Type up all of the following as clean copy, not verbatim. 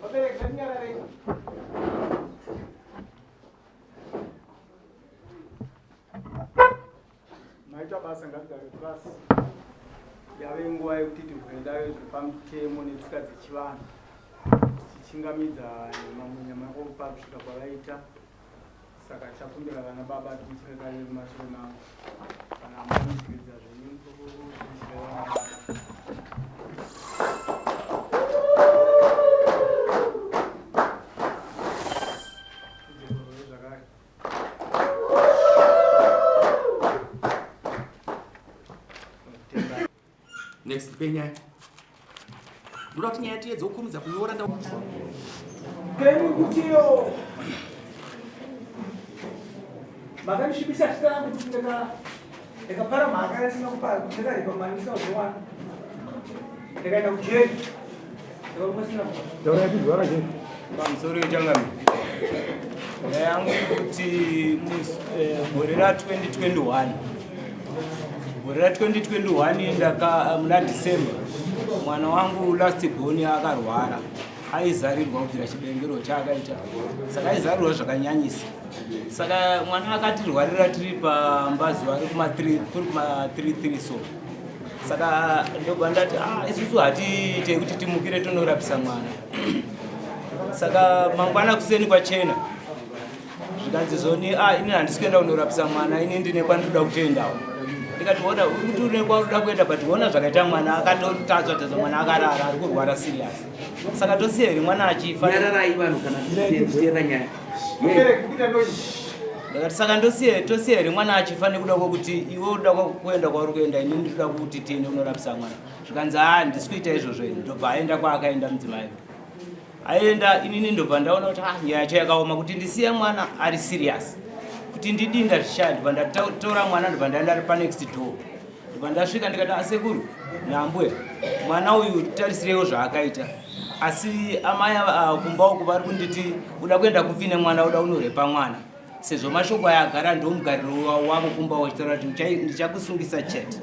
Vabereki ngatinyararei. Maita basa ngatigare pasi. Yave nguva yekuti tivhure dare zviri pamutemo netsika dzechivanhu tichichingamidza mamunyama kopa kusvika kwavaita saka tichakumbira vana baba timuchire kare mumashure mavo kana amuchiridza zvenyu timuchire vana baba. Next penyaya. Ndoda kuti nyaya tiedze kukurumidza kunyora nda Kemu kutiyo. Makandisvibisa zita rangu kuti ndaka ndakapara mhaka yasina kupara ndakaripa mari ndisina kuzowana. Ndakaenda kujeri. Ndakaona sina Taura yatizwara je. Pamusoro yechangamire. Nyaya yangu kuti gore ra 2021 gore ra 2021 ndaka muna December mwana wangu last born akarwara aizarirwa kubvira chiberengero chaakaita saka aizarirwa zvakanyanyisa saka mwana akatirwarira tiri pamba zuva ri kuma 3 kuri kuma 3 3 so saka ndobva ndati ah, isusu hatiite kuti timukire tonorapisa mwana saka mangwana kuseni kwachena zvikanzi zvoni ah, ini handisi kuenda kunorapisa mwana ini ndine kwandinoda kutoendawo ndikati ona uri kuti une kwaunoda kuenda but ona zvakaita mwana akatotadzwa tadzwa mwana akarara ari kurwara serious saka tosiya here mwana achifa Nyararai vanhu kana tichiteerera nyaya. Ndakati saka ndosiya tosiya here mwana achifa nekuda kwekuti iwe unoda kuenda kwauri kuenda ini ndinoda kuti tiende kunorapisa mwana zvikanzi haa ndisi kuita izvozvo ini ndobva aenda kwaakaenda mudzimai aenda inini ndobva ndaona kuti ah nyaya yacho yakaoma kuti ndisiye mwana ari serious kuti ndidii ndazvishaya ndobva ndatora mwana ndobva ndaenda ari panext door ndobva ndasvika ndikati asekuru naambuya mwana uyu tarisireiwo zvaakaita asi amai ava kumba uku vari kunditi uda kuenda kupi nemwana uda unorepa mwana sezvo mashoko aya agara ndomugariro wavo kumba wachitaura kuti ndichakusungisa chete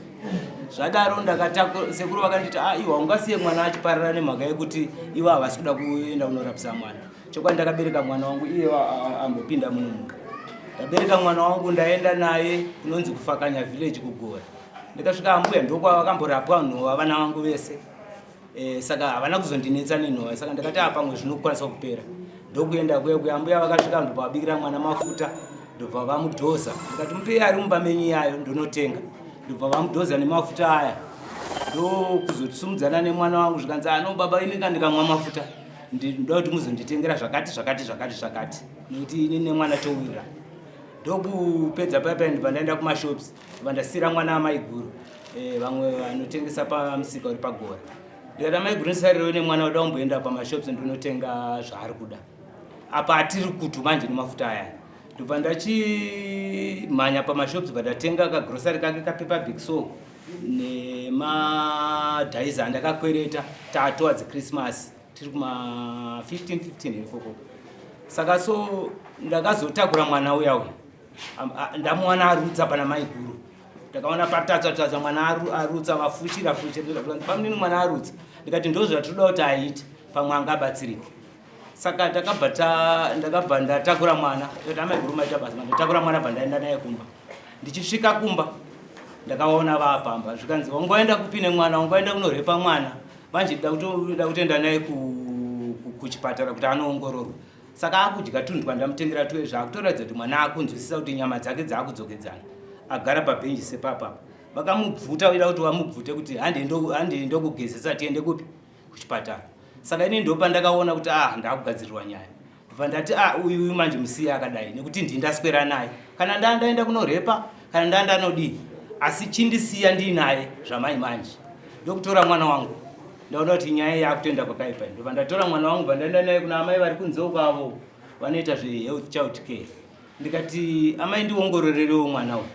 zvadaro ndakatako sekuru vakanditi ah iwa ungasiye mwana achiparara nemhaka yekuti ivo havasi kuda kuenda kunorapisa mwana chokwadi ndakabereka mwana wangu iye ambopinda muno muno ndabereka mwana wangu ndaenda naye kunonzi kufakanya village kugora ndikasvika ambuya ndokwavakamborapwa nhova vana vangu vese e, saka havana kuzondinetsa nenhova saka ndakati ah, pamwe zvinokwanisa kupera ndokuenda kuya kuya ambuya vakasvika ndobva vabikira mwana mafuta ndobva vamudhoza ndikati mupei ari mumba menyu yayo ndonotenga ndobva vamudhoza nemafuta aya ndokuzotisumudzana nemwana wangu zvikanzi ano ah, baba ini ka ndikamwa mafuta ndinoda kuti muzonditengera zvakati zvakati zvakati zvakati nekuti ini nemwana towira ndokupedza paya paya ndobva ndaenda kumashops ndobva ndasiira mwana amaiguru eh, vamwe vanotengesa pamusika uri pagora ndikati amaiguru ndisarirewo nemwana uda kumboenda pamashops ndinotenga zvaari kuda apa atiri kutu manje nemafuta aya ndobva ndachimhanya pamashops bva ndatenga kagrosary kake kapaper big so nemadhaiza andakakwereta taatowards Christmas tiri kuma 15 15 here ikoko saka so ndakazotakura mwana uya uya ndamuwana arutsa pana maiguru ndakaona patatswa tatswa mwana arutsa vafushira fushira pamunini mwana arutsa ndikati ndozvatinoda kuti aite pamwe angabatsirike saka takabva ta ndakabva ndatakura mwana ndikati amaiguru maita basa ndatakura mwana bva ndaenda naye kumba ndichisvika kumba ndakaona vaapamba zvikanzi wangoenda kupi nemwana wangoenda kunorepa mwana manje da kutoenda naye kuchipatara kuti anoongororwa saka akudya tunhu twandamutengera tuye zvakutoratidza kuti mwana akunzwisisa kuti nyama dzake dzaakudzokedzana agara pabhenji sepapapa vakamubvuta vaida kuti vamubvute kuti hande ndokugezesa tiende kupi kuchipatara saka ini ndopandakaona kuti ah ndakugadzirirwa nyaya ndobva ndati ah uyu uyu manje musiye akadai nekuti ndini ndaswera naye kana ndaa ndaenda kunorepa kana ndaa ndanodii asi chindisiya ndiinaye zvamai manje ndokutora mwana wangu ndaona kuti nyaya yakutoenda kwakaipa ndobva ndatora mwana wangu bva ndaenda naye kuna amai vari kunze kwavo vanoita zvehealth child care ndikati amai ndiongororerewo mwana uyu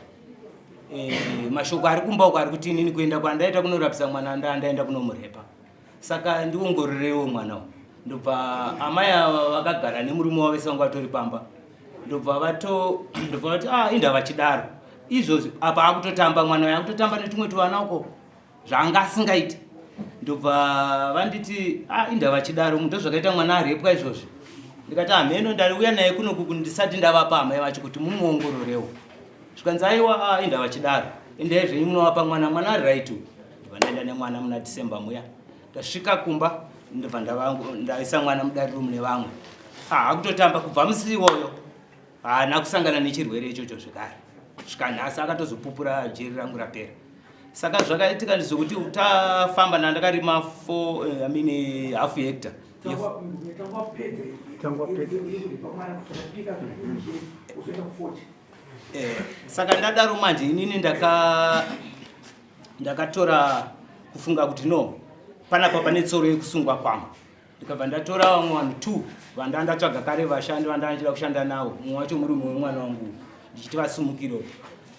e, mashoko ari kumba uko ari kuti inini kuenda kwandaita kunorapisa mwana ndaa ndaenda kunomurepa saka ndiongororewo mwana uyu ndobva amai ava vakagara nemurume wavo vese vanga vatori pamba ndobva vato ndobva vati ah inda vachidaro izvozvi apa akutotamba mwana uyu akutotamba netumwe tuvana uko zvaanga asingaiti. Ndobva vanditi ah, indava chidaro ndozvakaita mwana arepwa izvozvi. Ndikati hameno ndauya naye kuno ndisati ndavapa amai vacho kuti mumuongororewo. Zvikanzi aiwa ah, indava chidaro. Endai zvenyu munovapa mwana, mwana ari right uyu. Ndobva ndaenda nemwana muna December muya. Ndasvika kumba ndobva ndaisa mwana mudariro mune vamwe. Ah, akutotamba kubva musi iwoyo. Haana kusangana nechirwere ichocho zvekare. Svika nhasi akatozopupura jeri rangu rapera. Saka zvakaitika ndezvekuti tafamba nandakarima 4 eh, I mean eh, half hectare. Eh, saka ndadaro manje inini ndaka ndakatora kufunga kuti no panapa pane tsoro yekusungwa kwangu ndikabva ndatora vamwe vanhu two vandaa ndatsvaga kare vashandi vandaa ndichida kushanda navo mumwe wacho murume wemwana wangu ndichiti vasumukiro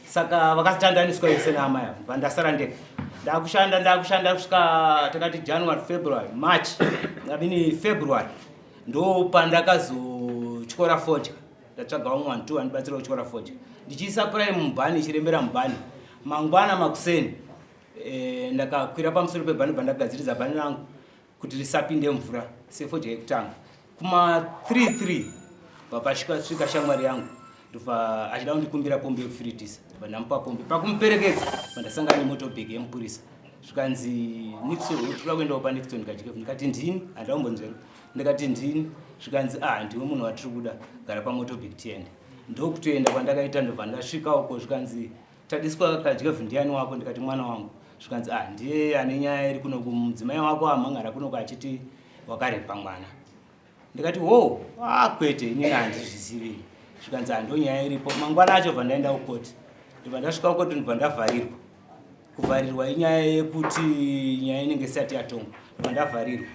saka vakatandaniswa vese naamai avo bva ndasara ndega ndakushanda ndakushanda kusvika takati january february march I mean february ndopandakazotyora fodya ndatsvaga vamwe vanhu two vandibatsira kutyora fodya ndichiisa prime mubhani ichirembera mubhani mangwana makuseni eh, ndakakwira pamusoro pebhani bva ndagadziridza bhani rangu kuti risapinde mvura sefodya yekutanga kuma 33 papasvika svika shamwari yangu ndobva achida kundikumbira pombi yekufiritisa ndobva ndamupa pombi pakumuperekedza pandasangana nemotobhegi yemupurisa zvikanzi nixon tikuda kuendawo panixon kachikefu ndikati ndini handaumbonzvero ndikati ndini zvikanzi ah ndiwe munhu watiri kuda gara pamotobhegi tiende ndokutoenda kwandakaita ndobva ndasvika uko zvikanzi Tadiswa Kadyevhu ndiani wako? Ndikati mwana wangu. Zvikanzi ah, ndiye ane nyaya iri kuno kumudzimai wako amhangara kuno achiti wakarepa mwana. Ndikati ho, ah kwete, inini handizvizivi. Zvikanzi ah, ndo nyaya iripo. Mangwana acho bva ndaenda kukoti. Ndobva ndasvika kukoti ndobva ndavharirwa. Kuvharirwa inyaya yekuti nyaya inenge isati yatongwa. Ndobva ndavharirwa.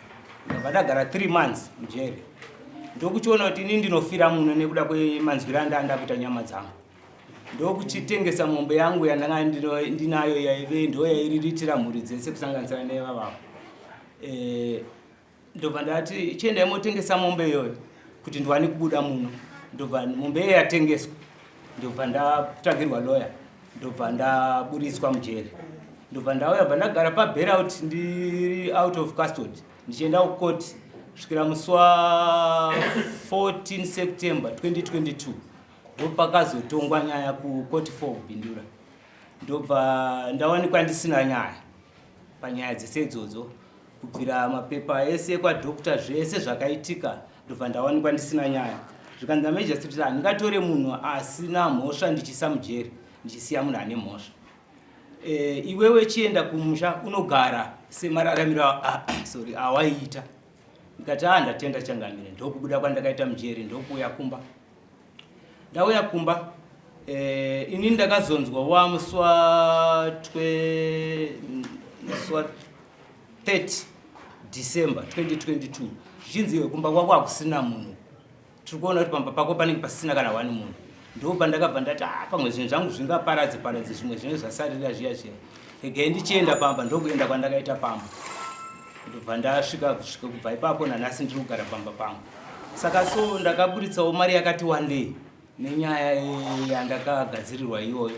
Ndobva ndagara 3 months mujeri. Ndokuchiona kuti inini ndinofira muno nekuda kwemanzwiro andanga ndakuita nyama dzangu. Ndokuchitengesa mombe yangu yandanga ndinayo yaive ndo yairiritira mhuri dzese kusanganisira nevavavo. Eh, ndobva ndati chiendai motengesa mombe iyoyo kuti ndiwane kubuda muno. Ndobva mombe iyoyo yatengeswa, ndobva ndatsvagirwa lawyer, ndobva ndaburitswa mujeri, ndobva ndauya bva ndagara pabailout ndiri out of custody ndichienda kucourt kusvikira musi wa 14 September 2022 ndopakazotongwa nyaya kucourt 4 Bindura, ndobva ndawanikwa ndisina nyaya panyaya dzese idzodzo kubvira mapepa ese kwadoctor zvese zvakaitika ndobva ndawanikwa ndisina nyaya. Zvikanzi namagistrate handingatore munhu asina mhosva ndichiisa mujeri ndichisiya munhu ane mhosva. E, iwewe chienda kumusha unogara semararamiro sorry awaiita. Ndikati ah, ndatenda changamire. Ndokubuda kwandakaita mujeri ndokuuya kumba. Ndauya kumba eh, ini ndakazonzwa wa musi wa 30 December 2022 zvichinzi iwe kumba kwako hakusina munhu, tiri kuona kuti pamba pako panenge pasisina kana one munhu. Ndopandakabva ndati ah, pamwe zvinhu zvangu zvingaparadze paradze zvimwe zvinenge zvasarira zviya zviya, regai ndichienda pamba. Ndokuenda kwandakaita pamba, ndobva ndasvika kusvika kubva ipapo nanhasi ndiri kugara pamba pangu. Saka so ndakaburitsawo mari yakati wandei nenyaya yandakagadzirirwa iyoyo.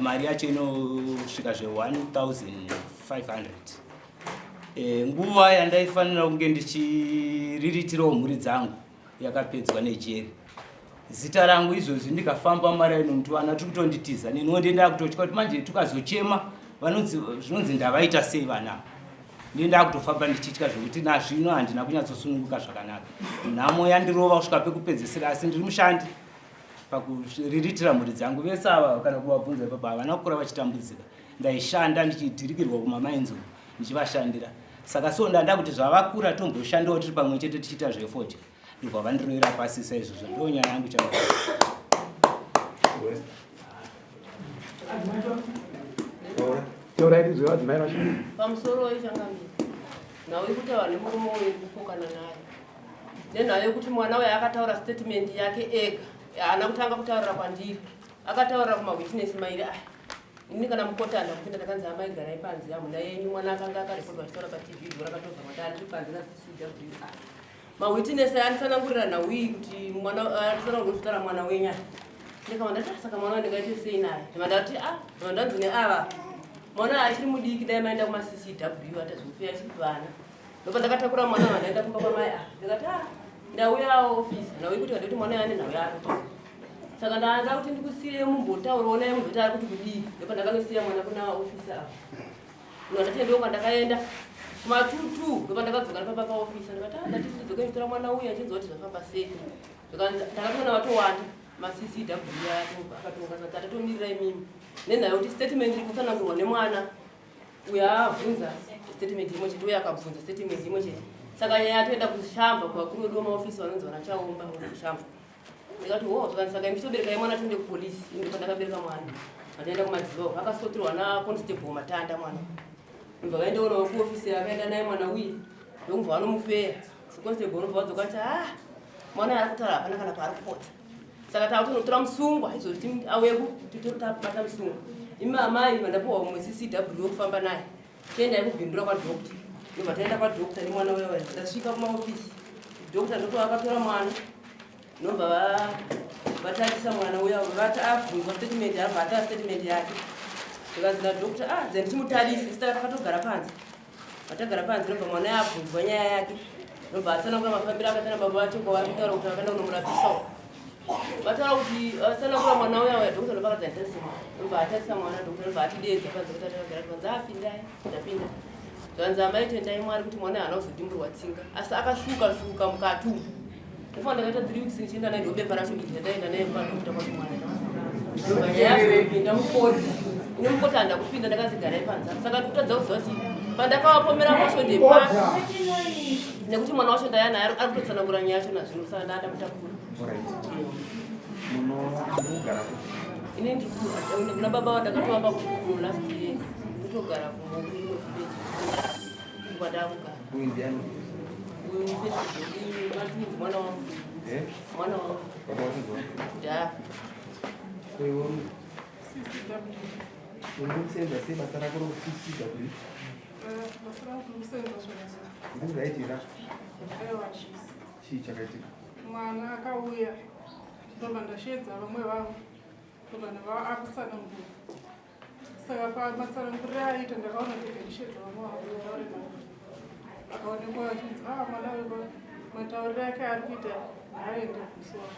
Mari yacho inosvika zve 1500. E, nguva yandaifanira kunge ndichiriritirawo mhuri dzangu yakapedzwa nejeri. Zita rangu izvozvi ndikafamba maraini muti vana tiri kutonditiza, neniwo ndienda kutotya kuti manje tukazochema vanonzi zvinonzi ndavaita sei vana. Ndienda kutofamba ndichitya zvekuti nazvino handina kunyatsosununguka zvakanaka. Nhamo yandirova kusvika pekupedzisira, asi ndiri mushandi pakuriritira mhuri dzangu. Vese ava kana kuvabvunza ipapa havana kukura vachitambudzika. Ndaishanda ndichidhirikirwa kumamainzo ndichivashandira. Saka so ndanda kuti zvavakura tomboshandawo tiri pamwe chete tichiita zvefodya. Ndobva vandirovera pasi saizvozvo. Ndo nyaya yangu chaiyo. Pamusoro wechangamire, nhau yekutaura nemurume uyu kupokana naye nenhau yekuti mwana uyu akataura statement yake ega, haana kutanga kutaurira kwandiri, akataurira kumawitness mairi aya. Ini kana mukoti handina kupinda, ndakanzi amai garai panze, hamuna yenyu. Mwana akanga akarekodwa achitaura paTV, gore rakatobva mwati ndiri panze naCCWR. Mawitness aya anditsanangurira nhau iyi kuti mwana anditsanangurira kuzvitaura mwana wenyu aya. Ndikabva ndati saka mwana wangu ndingaite sei naye? Ndikabva ndati ah, ndikabva ndanzi neava. Mwana achiri mudiki dai maenda kumaCCW atazvofeya chivana. Ndopa ndakatakura mwana wandaenda kumba kwamai ah ndikati ah ndauya office nhau yekuti vandoti mwana ane nhau yake. Saka ndaanza kuti ndikusiyire mumbotaurawo naye muzoti ari kuti kudii. Ndopa ndakanosiya mwana kuna office apa. Ndati ndo kwandakaenda kumatutu ndopa ndakadzoka nepamba paoffice ndikati ah ndati ndidzoke nditora mwana uya achinzwa kuti zvafamba sei. Zvikanzi ndakatoona vatowanda maCCW akatonga saka tatomirira imimi nenhau yekuti statement iri kutsanangurwa nemwana uyo abvunza statement imwe chete uyo akabvunza statement imwe chete saka nyaya yatoenda kushamba kuvakuru vedu vemaofisi vanonzi vana chaomba kushamba ndikati wo zvikanzi saka imi chitoberekai mwana tiende kupolisi ini ndipo ndakabereka mwana ataenda kumadziva uko akasotirwa naconstable matanda mwana ndobva vaendaonawo kuofisi akaenda naye mwana uye ndokubva vanomufeya constable unobva vadzoka ati ah mwana ari kutaura hapana kana paari kupotsa saka takutonotora musungwa izvozvi auye tabata musungwa imi amai vandapiwa umwe ccw wekufamba naye tiendai kubhindura kwadokta ndobva taenda kwadokta nemwana uya uya ndasvika kumaofisi dokta ndopo vakatora mwana ndobva vatarisa mwana uya vati abvunzwa statement abva atara statement yake zvikanzi nadokta ah dze ndichimutarisa sitaka takatogara panze Vatagara panze ndobva mwana yabvunzwa nyaya yake ndobva atsanangura mafambiro akaita nababa vacho kwavari kutaura kuti vakaenda kunomurapisa vataura kuti atsanangura mwana uya uya dhokota ndobva akadza nditarisa mwana ndobva atarisa mwana dhokota ndobva atideedza panze kuti atakagara panze apindai ndapinda zvanzi amai tendai mwari kuti mwana haana kuzodimburwa tsinga asi akasvuka svuka mukati umu Ndofanira ndakaita 3 weeks ndichienda naye ndobepa racho ndikita ndaenda naye kwadokta kwacho mwana. Ndobva nyaya yakupinda mukoti. Ini mukoti handa kupinda ndakanzi garai panze. Saka ndikutadza kuziva kuti pandakavapomera mhosho ndepapi. Nekuti mwana wacho ndaya naye ari kutotsanangura nyaya yacho nazvino saka ndanda mutakura. Munogara kupi? Ini ndiri kuna baba vandakatovapa kuno last year. Ndotogara kumwe kwandakugara. Uyu ndiani? Uyu mufesi mwana wangu. Eh? Mwana wangu. Baba wako? Da. Ko iwe uri? Uri kusenza sei basa rako rokuCCW? Basa rangu rekusenza zvakanaka. Ndiri right here? Aiwa chisi. Chii chakaitika? Mwana akauya ndobva ndasheedza vamwe vangu ndobva ndava akutsanangura. Saka pamatsananguriro aiita ndakaona kuti ndisheedza vamwe vangu nditaure navo. Akaonekwa achinzi ah mwana uyu matauriro ake ari kuita haaende kumusoro.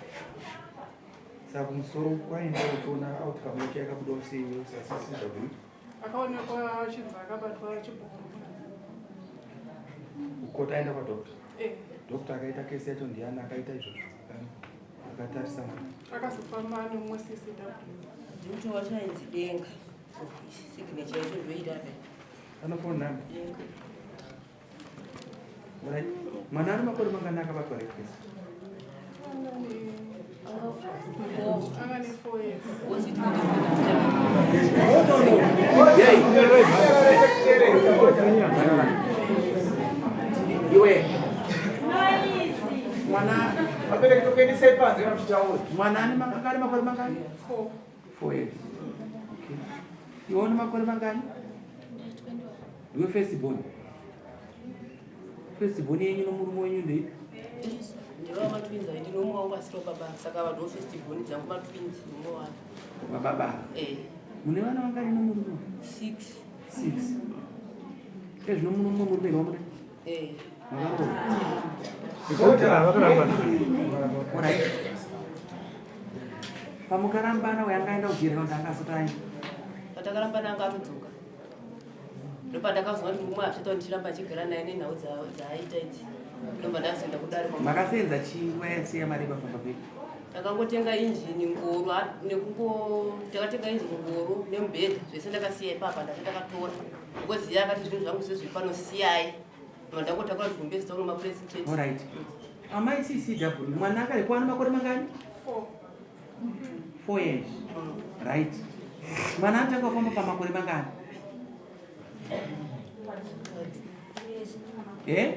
Saka kumusoro kwaenda uchiona outcome yake yakabudawo sei iwe saCCW? Akaonekwa achinzi akabatwa chibhuru. Kukota aenda kwadoctor? Eh. Doctor akaita kesi yacho ndiani akaita izvozvo? Akatarisa mwana. Akazofamba nemumwe CCW. Ndikuti wacho ainzi denga. Signature yacho ndoida apa. Ano phone number. Denga. Alright. Mwana ane makore mangani akabatwa rape case? Anga ne 4 years. Was it No, no, no. Hey. Iwe. Mwana Vabereki tokuendesai panze kana muchitaura. Mwana ane makore makore mangani? 4. 4 years. Okay. Iwe une makore mangani? Ndiwe first born. First born yenyu nomurume wenyu ndeipi? Ndivo matwins ayi ndino umwe wangu asiri wababa saka vanhu vo first born dzangu matwins umwe wavo. Wababa. Eh. Mune vana vangani nomurume? 6. 6. Ezvino muno mumwe murume here wamuda? Eh. Makaroora? Alright. Pamukarambana uyo anga aenda kujeri kana kuti anga asati aenda? Patakarambana anga atodzoka. Ndopandakazwa kuti mumwe azvita ndichiramba achigara naye nenhau dzaaita idzi. Ndobva ndazoenda kudare. Makasenza chii nguva yese yamareba pamba pedu? Takangotenga injini ngoro nekungo takatenga injini ngoro nemubhedha zvese ndakasiya ipapa ndati ndakatora because iye akati zvinhu zvangu zvese zviri pano siyai. Ndobva ndangotakura zvigumbezi tauro mapuresi chete. Alright. Amai CCW mwana akarekwa ane makore mangani? 4. 4 years. Right. Mwana anotanga kufamba pamakore mangani? Eh?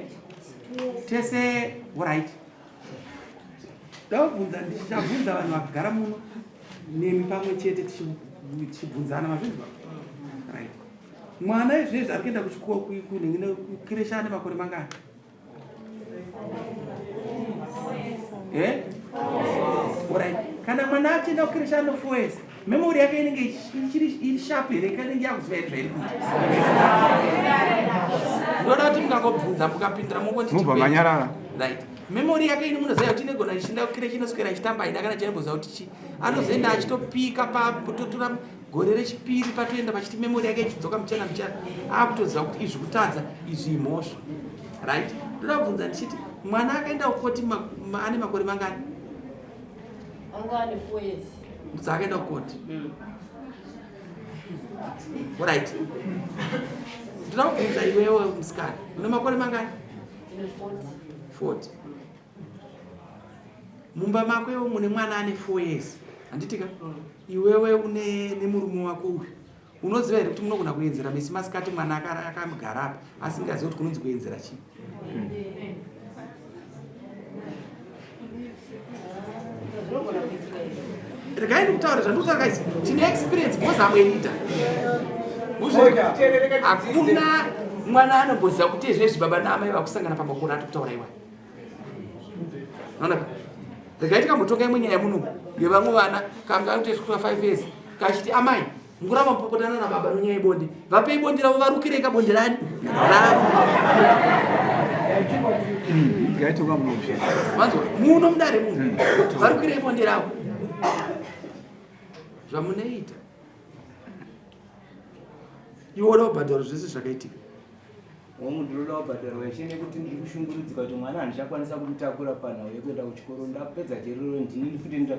Tese right. Ndabvunza ndichabvunza vanhu vagara muno nemi pamwe chete tichibvunzana mazvinzwa. Right. Mwana izvezvi ari kuenda kuchikoro kukiresha ane makore mangani? Eh? Alright. Kana mwana achienda kukiresha ano 4 years. Memory yake inenge ichiri iri sharp here inenge yakuziva here zvairi kuita? Ndoda kuti mukangobvunza mukapindura mongonditi Mubva manyarara. Right. Memory yake ini munoziva kuti inegona ichinda kukire chinoswera ichitamba haina kana chaimboziva kuti chi anozoenda achitopika pakutotora gore rechipiri patoenda pachiti memory yake ichidzoka muchana muchana akutoziva kuti izvi kutadza izvi imhosva. Right? Ndoda kubvunza ndichiti mwana akaenda kukoti ane makore mangani? Anga ane 4 years. Dzakaenda kukoti. Right. Ndoda kubvunza iwewe musikana une makore mangani? 40. Mumba mako iwe mune mwana ane 4 years. Handitika? Iwewe une nemurume wako uyu. Unoziva here kuti munogona kuenzera mesi masikati mwana akamugara apa asingazivi kuti kunonzi kuenzera chii? Regai ndikutaure zvandikutaura guys, tine experience because I'm a leader. Hakuna mwana anomboziva kuti izvezvi baba naamai vakusangana pamakore ati kutaura iwaya. Naona regai tikambotonga imwe nyaya muno yevamwe vana kanga kutesvika 5 years kachiti amai mukuramba mupopotana nababa nonyaya yebonde vapei bonde ravo varukirei kabonde rani ravo vanzwa muno mudare muno varukirei bonde ravo zvamunoita iwe woda kubhadhara zvese zvakaitika Hongu ndinoda kubhadharwa ishe nekuti ndiri kushungurudzika kuti mwana handichakwanisa kumutakura panhau yekuenda kuchikoro ndapedza jerero ndini futi ndiri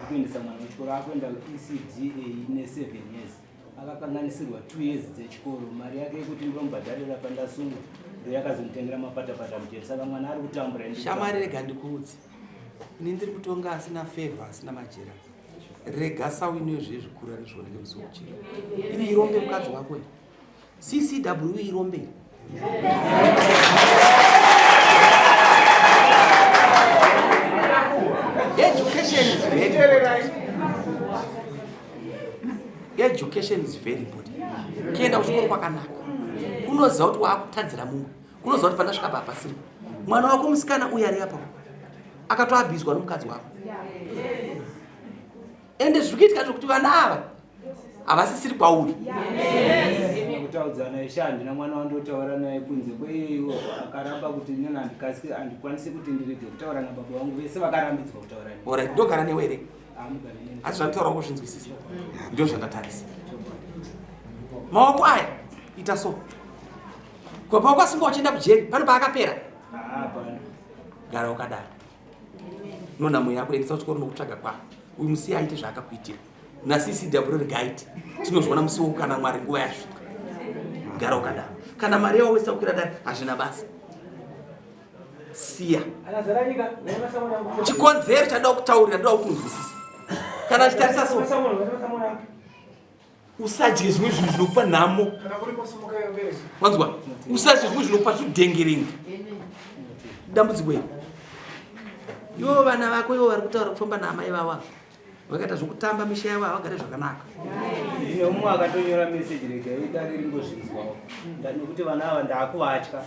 kuendesa mwana kuchikoro akuenda ECDA ne7 years akakanganisirwa 2 years dzechikoro mari yake yekuti ndinomubhadharira pandasungwa ndoyakazomutengera mapatapata mujeri saka mwana ari kutambura shamwari rega ndikuudze ini ndiri kutonga asina favor asina majera rega sawino zvezvikura nezvioneke musi wekuchera ini irombe mukadzi wako CCW irombe. Education is very important. Education is very important. Kuenda kuchikoro kwakanaka. Kunoziva kuti waakutadzira mumwe. Kunoziva kuti pandasvika pa pasiri. Mwana wako musikana uyu ari apa. Akatoabhizwa nomukadzi wako. Ende zviri kuitika zvekuti vana ava havasisiri kwauri kutaudzana ishe handina mwana wandotaura naye kunze kweiwo akaramba kuti nini handikasike handikwanisi kuti ndirege kutaura nababa vangu vese vakarambidzwa kutaura neni orit ndogara newe here asi zvanditaura kuzvinzwisisa ndio zvandatarisa maoko aya ita so ko paukasungwa uchienda kujeri pano paakapera gara wakadaro nonhamo yako endesa kuchikoro nokutsvaga kwako uyu musiye aite zvaakakuitira naccw regaiti tinozviona musi wokukana mwari nguva yasvika gara ukadaro kana mari yawo wese kukwira dare hazvina basa siya chikonzero chandoda kutaurira ndoda kuti unzwisise kana chitarisa so usadye zvimwe zvinhu zvinokupa nhamo wanzwa usadye zvimwe zvinokupa zvidhengerenga dambudziko iri ivo vana vako ivo vari kutaura kufamba naamai vavo vakaita zvokutamba misha yavo havagare zvakanaka ndine umwe akatonyora meseji rega idare ringozvinzwawo nekuti vana ava ndaakuvatya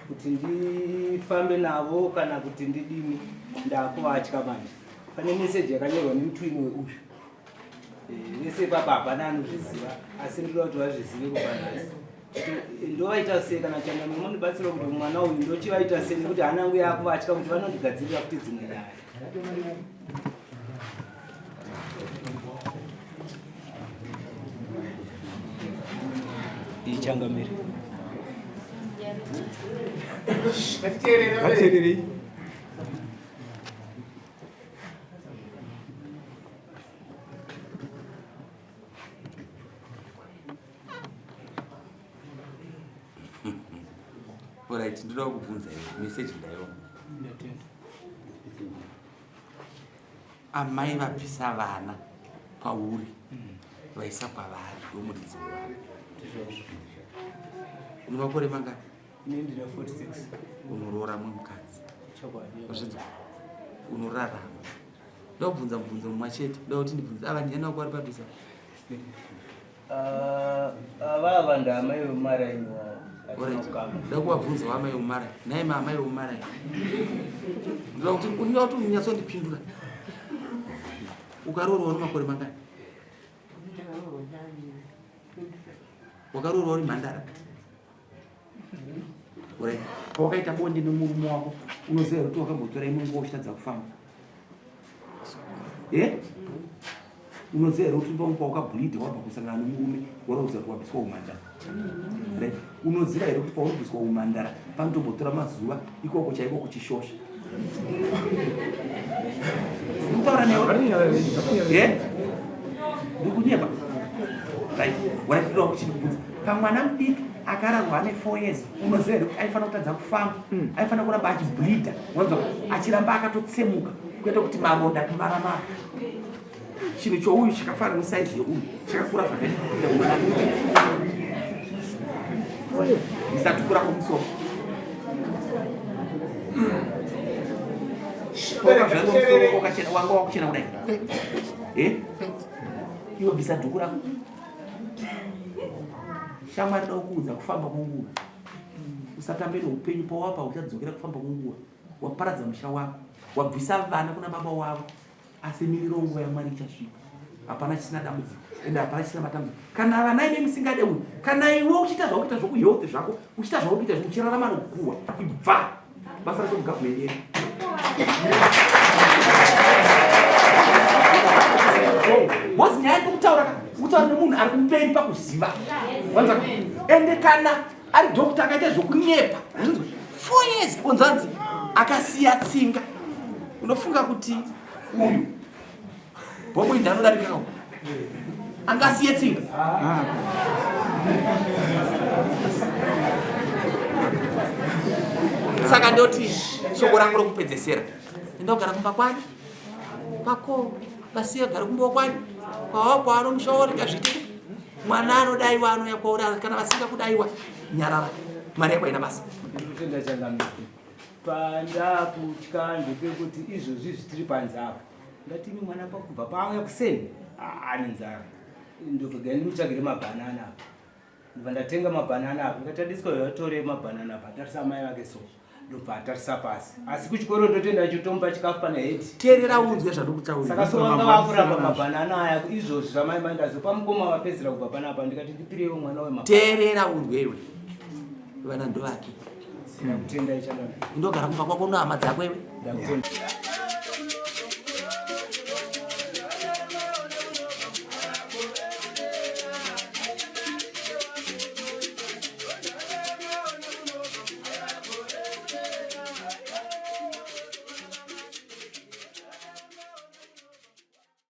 kuti ndifambe navo kana kuti ndidini ndaakuvatya manje pane meseji yakanyorwa nemutwini weuyu eh, vese ipapa hapana anozviziva asi ndinoda kuti vazvizive kubva nhasi eh, ndovaita sei kana changano mundibatsira kuti mwana uyu ndochivaita sei nekuti hana yangu yakuvatya kuti vanondigadzirira futi dzimwe nyaya ichangamire Ngateererei. Alright, ndoda kukubvunza iwe message ndaiona. Amai vabvisa vana kwauri vaisa kwavari ndomuridzi wevana. Une makore mangani? Ini ndine 46. Unoroora mumwe mukadzi. Chokwadi. Wazvinzwa? Unorarama. Ndobvunza mubvunzo mumwe chete. Ndoda kuti ndibvunze ava ndiyani wako ari padhuze? Ah, ava ava ndaamai vemumaraini wavo. Ndoda kuvabvunza wamai vemumaraini. Nhai maamai vemumaraini. Ndoda kuti unoda kuti unyatsondipindura. Ukaroorwa une makore mangani? Wakaroorwa uri mhandara. Alright. Pawakaita bonde nemurume wako unoziva here kuti wakambotora imwe nguva uchitadza kufamba? Eh? Unoziva here kuti pamwe pawakableed wabva kusangana nemurume waratidza kuti wabviswa umhandara? Right. Unoziva here kuti paunobviswa umhandara panotombotora mazuva ikoko chaiko kuchishosha? Ndikutaura newe. Eh? Ndikunyepa. Right. Waitirwa kuchikubvunza. Pamwana mudiki akararwa ane 4 years unoziva here kuti aifanira kutadza kufamba hmm. aifanira kuramba achibleeda wanzwa achiramba akatotsemuka kuita kuti maronda kumaramara chinhu chouyu chakafanana nesaizi yeuyu chakakura zvakadii isatukura kwomusoro wanga wakuchena kudai eh? iwe bvisa dhuku rako shamwari da kuudza kufamba kwenguva usatambe neupenyu pawapa uchadzokera kufamba kwenguva waparadza musha wako wabvisa vana kuna baba wavo asi miriro nguva yamwari ichasvika hapana chisina dambudziko ende hapana chisina matambudziko kana vana ine musingade uyu kana iwe uchiita zvakuita zvokuhealth zvako uchiita zvakuita uchirarama nokuwa ibva basa racho mugavhumendi yedu bhozi nyaya ndikutaura kutaura nemunhu ari kumberi pakuziva wanzwa ende kana ari doctor akaita zvokunyepa four years onzanzi akasiya tsinga unofunga kuti uyu bhomuinda anodarika kawo angasiye tsinga saka ndoti shoko rangu rokupedzesera ndogara kumba kwani kwako pasiye gare kumba kwani kwawa kwano musha worega zviite mwana anodaiwa anouya kwauri kana vasinga kudaiwa nyarara mari yako haina basa Pandakutya ndepekuti izvozvi zvitiri panze apa ndatimi mwana pakubva paauya kuseni ane nzara ndobva ndimutsvagire mabhanana apa ndobva ndatenga mabhanana apa ndikati adiswa atore mabhanana apa atarisa amai vake so ndobva atarisa pasi asi kuchikoro ndotenda chitomupa chikafu pane hedi teerera unzwe zvandokutaurira saka so vanga vakuramba mabhanana aya izvozvi zvamai mai ndazopa mukoma vapedzera kubva panapa ndikati ndipireiwo mwana wema teerera unzwe iwe vana ndovake ndogara kumba kwako nohama dzako iwe.